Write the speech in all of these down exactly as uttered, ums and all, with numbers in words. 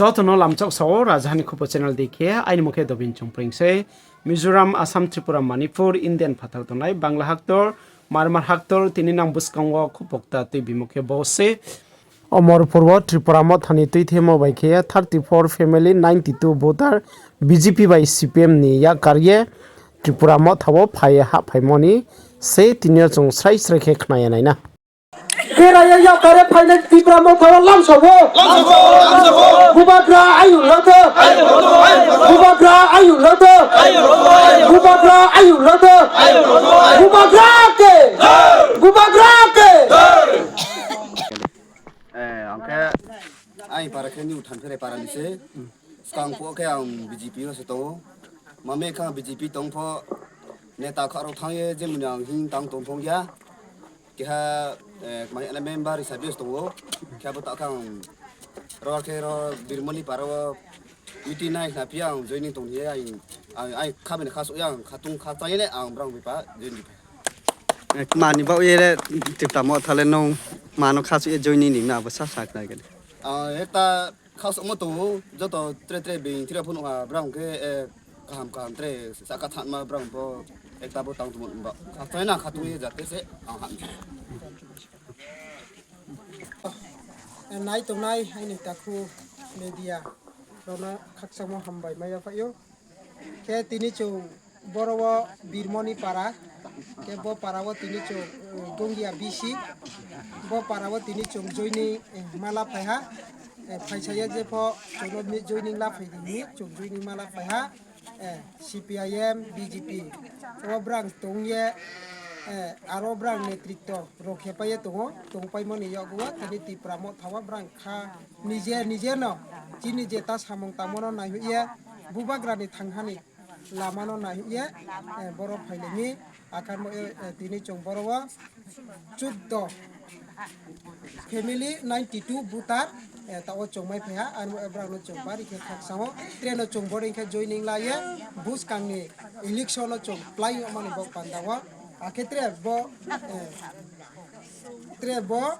Joto no lamchak sao, Rajahani Khupo channel dei khe, aini mung khe Dobin Chongpreng se. Mizoram, Assam, Tripura, Manipur, Indian phathar tongnai, Bangla haktor, Myanmar haktor, tini nang buskang wo khupokta tui bimo khe bo se. Omorpur wo Tripura Motha ni tuithemo bai khe thirty four family, ninety two voter, B J P bai C P M ni yak kar ye Tripura Motha wo phai ye hahphaimo ni se tini yo chung srai srai khe khna ye nai na. Bera ye yak kar ye phainai Tripura Motha wo lamsao wo. Bubagra ayung rao tho. Bubagra ayung rao tho. Bubagra ayung rao tho. Bubagra ke. Bubagra ke. Eh, ang khe, aini para khe New Thanpherai para ni se. Skang phuh khe ang B J P wo se tong ou. Mami khe ang B J P tong pho, neta kha rao thanng ye je muni ang hing tang tong phong ya. Keha, eh, kmai ana member hisabe se tong ou. Khe abo ta khe ang ro khe ro Birmoni para wo meeting nai khna phi ang joining tong ye ang, ang, ang kha bini kha suh ye ang khatung kha chang ye le ang brang bai pa join di. Eh, kma ni baoh ye le Tripura Motha le nung kma no kha suh ye joining ni na abo sa sa khna khe. Ah, ekta kha suhmo tong ou, joto tre tre being tre pho nuh ha, brang khe, eh, kaham kaham tre, saka thanma brang pho, ekta bo tang tongmo ba. Kha tong na, kha tong ye jate se, ang ham. Eh, nai tongnai, aini takhu media, rao no khakchangmo hambai mai ya phai ou. Khe tini chung boro wo Birmoni para, khe bo para wo tini chung, eh, Gongia B C, bo para wo tini chung joining, eh, ma la phai ha, eh, phaisa ye je pho chung no mi joining la phai di hing chung joining ma la phai ha, eh, C P I M, B J P, wo brang tong ye, eh, aro brang netritwo rao khe pai ye tong ou, tongpaimo ni yakgu wo tini Tripura Motha wo brang kha nije nije no, chini je ta samung tangmo no naihoih ye, Bubagra ni thangha ni lama no naihoih ye, eh, boro phailai mi, akhe mo, eh, eh, tini chung boro wo chuddo family ninety two voter, eh, taoh wo chung mai phai ha, aro, eh, brang no chung bari khe khakchang ou, tre no chung boro hing khe joining la ye, buskang ni election no chung plai yagmani bo panda wo, akhe tre bo, eh, tre bo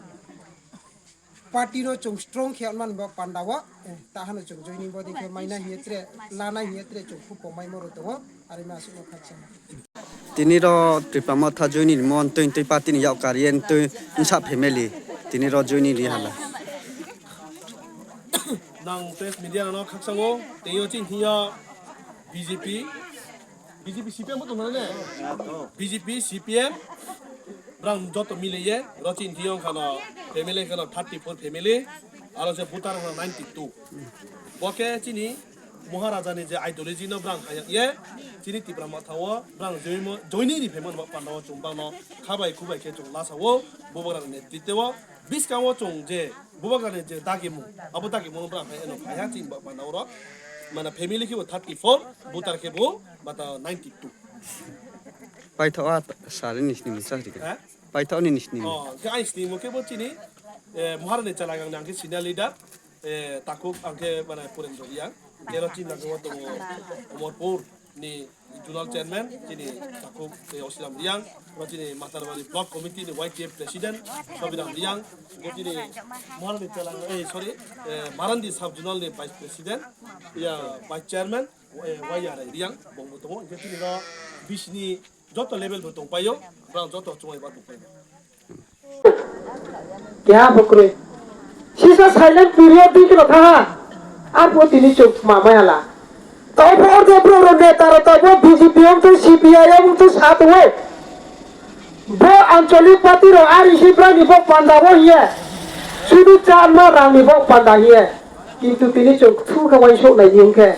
party no chung strong khe yagmani bo panda wo, eh, taha no chung joining bo dei khe mai nai hing ye tre, la nai hing ye tre chung khupo maimo rao tong ou, are ma asuh no khakchang ou. Tini ro Tripura Motha joining rimo ntui ntui party ni yak kar ye ntui bsa family. Tini ro joining ri ha la. Nang press media no khakchang ou, tei yo chini thing yo B J P, B J P C P M bo tong na ne? B J P C P M, brang joto mile ye, ro chini thing yo kha no family kha no thirty four family, aro se voter kha no ninety two. Bo khe chini Maharaja ni je ideology no brang haya ye, chini Tripura Motha wo brang joimo, joining ri phaimo ni bo panda wo chung brang no kha bai khu bai khe chung lasa wo, Bubagra ni netritwo wo, buskang wo chung je Bubagra ni je dagimung, abo dagimung no brang phai no phai ha chini bo panda wo ro, mane family khe bo thirty four, voter khe bo bata ninety two. Paithaoh a sari ni sning sa ri khe. Ha? Paithaoh ni ni sning. Oh, khe aini sningmo khe bo chini, eh, Maharani chalagang ni ang khe senior leader, eh, takhuk ang khe mane Purendra Reang. Khe ro chini lage wo tongo Omorpur ni zonal chairman, chini takhuk, eh, Osiram Reang, ro chini Matarbari block committee ni Y T F president, Sobiram Reang, khe chini Maharani chalang, eh, sorry, eh, Marandi sub zonal ni vice president, ya, vice chairman, eh, Y R I Reang, bung bo tongo, khe chini ro bisni joto level bo tongpai ou, brang joto chumai ba tongpai ou. Keha bo kroi. Sisa silent period dei khe no thanng ha. Arphuh tini chung kma mai ha la. Taoh pho order brouh rao neta rao taoh bo B J P ong tho, C P I ong tho sa tong ou. Bo ancholic party rao R E C brang ni bo panda wo hing ye. Sudu chánma rang ni bo panda hing ye. Kintu tini chung kthu khe uaingsouh nai ni ong khe.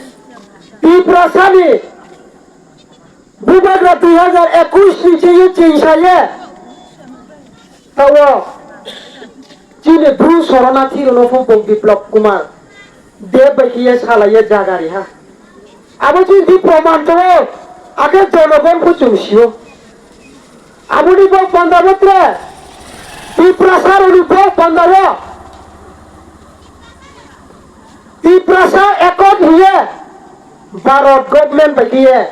Tiprasa ni Bubagra dui hazar ekush ni chini chingsa ye. Taoh wo chini Bru sorona thi rao no pho bung Biplab Kumar Deb bai khe ye salai ye zaga ri ha. Abo chini di proman tong ou, akhe jonogon pho chung si ou. Abo ni bo panda wo tre, Tiprasa rao ni bo panda wo, Tiprasa Accord hing ye, Bharat government bai khe ye,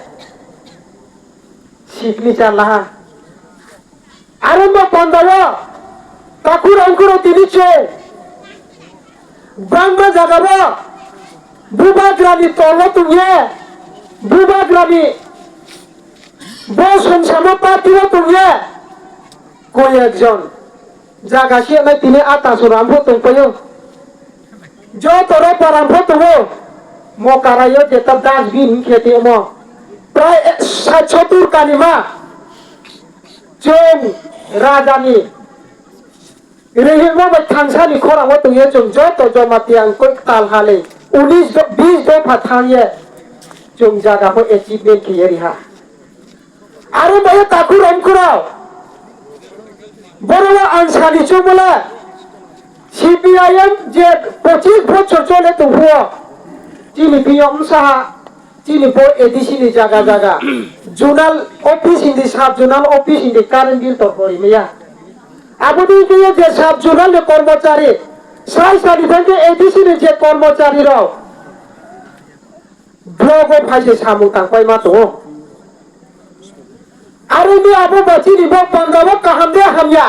signature la ha. Aro bo panda wo, takhu rangkhu rao tini chung, bangma zaga wo, Bubagra ni tol wo tong ye, Bubagra ni bo songsamo party wo tong ye, koyek jon zaga siyanai tini ata sora pho tongpai ou. Joto ro para pho tong ou. Mokarai yo jeta dustbin hing khe tongmo, prai sait sotur kanima. Chung raja ni rihingmo bai thangsa ni khorang wo tong ye chung joto Jamatia koi ktal ha le, unis do-, bis dopha thanng ye chung zaga pho achievement khe ye ri ha. Aro bai ye takhu rao mkhu rao, boro wo ang sani choungmo le, C P I M je pochis bochor chole tong phuh wo, chini bini yo bsa ha, chini bo A D C ni zaga zaga, zonal office hing di, sub zonal office hing di, current bill tor kori mai ya. Abo dei khe ye je sub zonal ni kormochari, sai sani thang khe A D C ni je kormochari rao, block wo phai se samung tangpaima tong ou. Are ni abo ba chini bo panda wo kaham de hamya,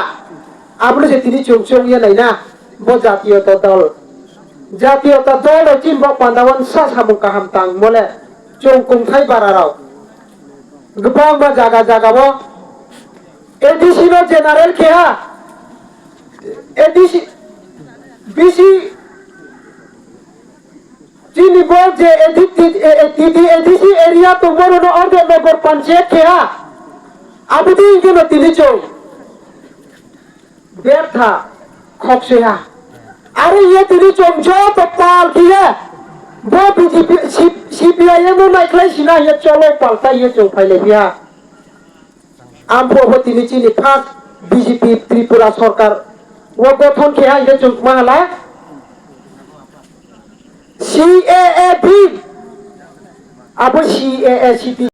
abo no se tini chung choung ye nai na. Bo jatiyo to dol, jatiyo to dol rao chini bo panda wo sa samung kaham tangmo le, chung kongthai bara rao gbangma zaga zaga wo A D C no general khe ha, A D C, B C, chini bo je A D C, A D C area tongmo rao no ordek nogor panchayat khe ha. Abo dei khe no tini chung betha khoksoi ha. Are ye tini chung joto pal khe ye bo B J P, C-, C P I M no naikhlai sina hing ye cholo paltai ye chung phailaiphi ha. Amphuh pho tini chini first B J P Tripura sorkar wo gothon khe ha hing ye chung ma hala C A A B, abo C A A C T.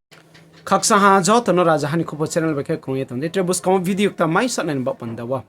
Khaksa ha joto no Raja Hani Khupo channel bai khe krung ye tong di. Tre buskang wo video kta mai sa nai ni baoh panda wo.